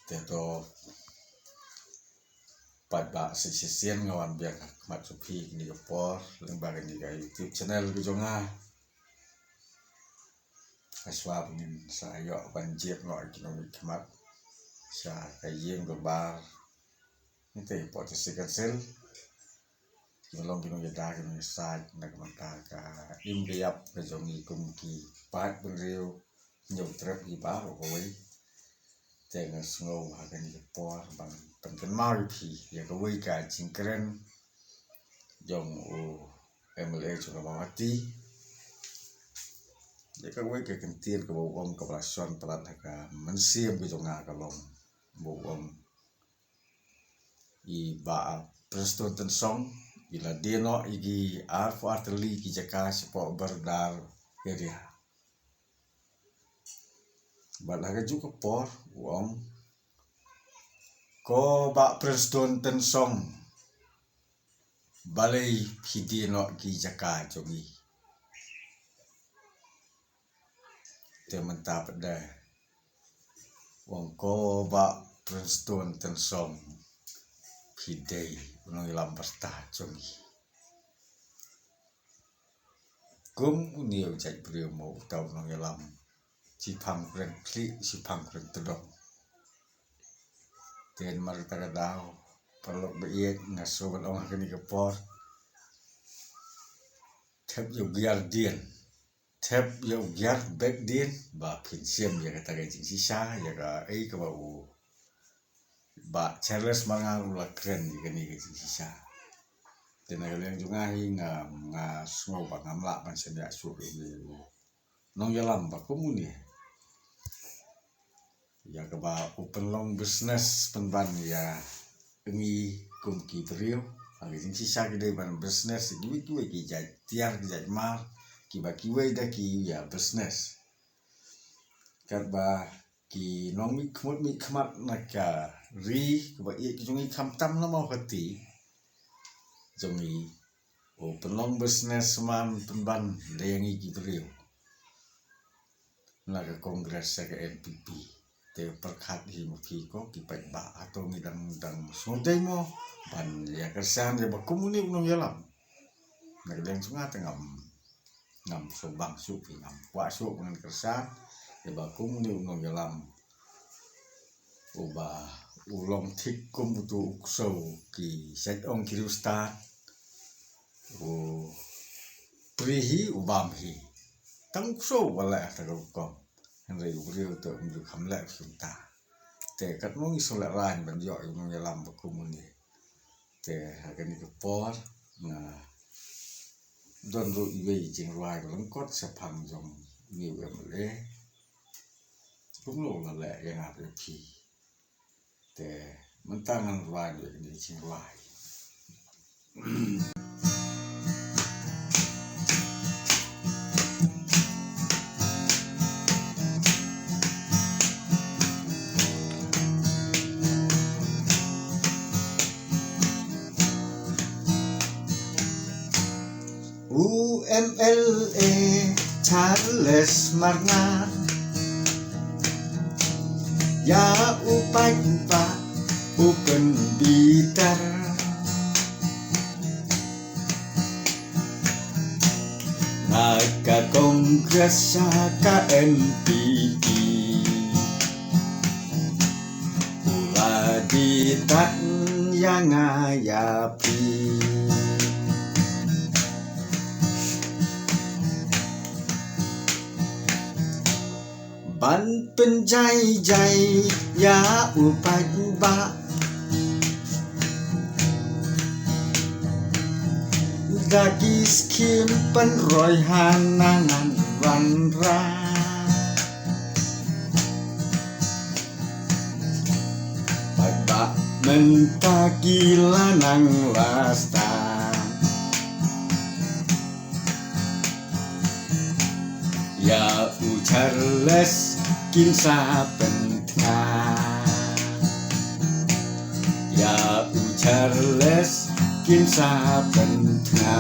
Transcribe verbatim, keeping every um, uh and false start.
Te to pat ba shisien nga wan biang ha khmat jong phi kane ka por lyngba kane ka YouTube channel ka jong nga. Ka shuwa ba ngin sa ïoh ban jied noh ki nongmihkhmat sha ka ïing dorbar. Ngi te po te si council. Ki long ki nongïada ki nongïasaid na ka bynta ka im ka ïap ka jong ngi kum ki paid bynriew. Ñiew trep hi ba u kawei. Te nga sngew ha kane ka por ban pynkynmaw ïa phi ïa kawei ka jingkren jong u M L A jong ka Mawhati. Ïa kawei ka kyntien kaba u ong kaba la shon palat ha ka mynsiem ka jong nga ka long ba u ong i Bah Prestone Tynsong i la die noh ïa ki arphew artylli ki jaka shapoh Bardar area. Bad ha kajuh ka por u ong ko Bah Prestone Tynsong, balei phi die noh ki jaka jong ngi? Te mynta pat de u ong ko Bah Prestone Tynsong, phi dei u nongïalam byrta jong ngi. Kum une u jait briew mo uta u nongïalam shiphang kren khlieh shiphang kren tdong. Te namar kata ka daw paralok ba ïeit nga sngew ban ong ha kane ka por, thep ïa u giar dien, thep ïa u giar bek dien ba phin shem ïa kata ka jingshisha ïa kaei kaba u Bah Charles Marngar u la kren ïa kane ka jingshisha. Te na ka liang jong nga hi nga, nga sngew ba ngam lah ban shaniah shuh ïa une u nongïalam ba kum une. Ïa kaba u pynlong business pynban ïa ngi kum ki briew. Ha ka jingshisha ki dei ban business ïa kiwei kiwei ki jait tiar ki jait mar kiba kiwei da ki ïa business. Katba ki nongmihkhmat mihkhmat na ka ri kaba ïeit ki jong ngi khamtam na Mawhati jong ngi u pynlong businessman pynban da ïa ngi ki briew na ka Congress ha ka N P P. Te pyrkhat hi ma phi ko ki paidbah, hato ngi dang, dang sngewdei mo ban ïa kyrshan ïa ba kum une u nongïalam? Na ka liang jong nga te ngam, ngam sngewbang shuh phi, ngam kwah shuh ban kyrshan ïa ba kum une u nongïalam uba u long thik kum uto u ksew ki shait ong ki riewstad. U pri hi u bam hi. Tang u ksew ba leh ha ka rukom. Hynrei u briew te um ju kham leh kumta. Te katno ngi sngewlehrain ban ïoh ïa u nongïalam ba kum une. Te ha kane ka por nga don ruh iwei i jingrwai ba lyngkot shaphang jong une u M L A. Kumno la leh ïa nga bad ïa phi. Te mynta ngan rwai ïa kane ka jingrwai. U M L A Charles Marngar, ïa u paidbah u pynbitar. Na ka Congress sha ka N P P u la die tad ïa nga ïa phi. Ban pynjai jai ïa u paidbah da ki skhim pynroi ha nangan wanrah. Paidbah mynta ki la nang la stad. Ïa u Charles kin sa pyntnga. Ïa u Charles kin sa pyntnga.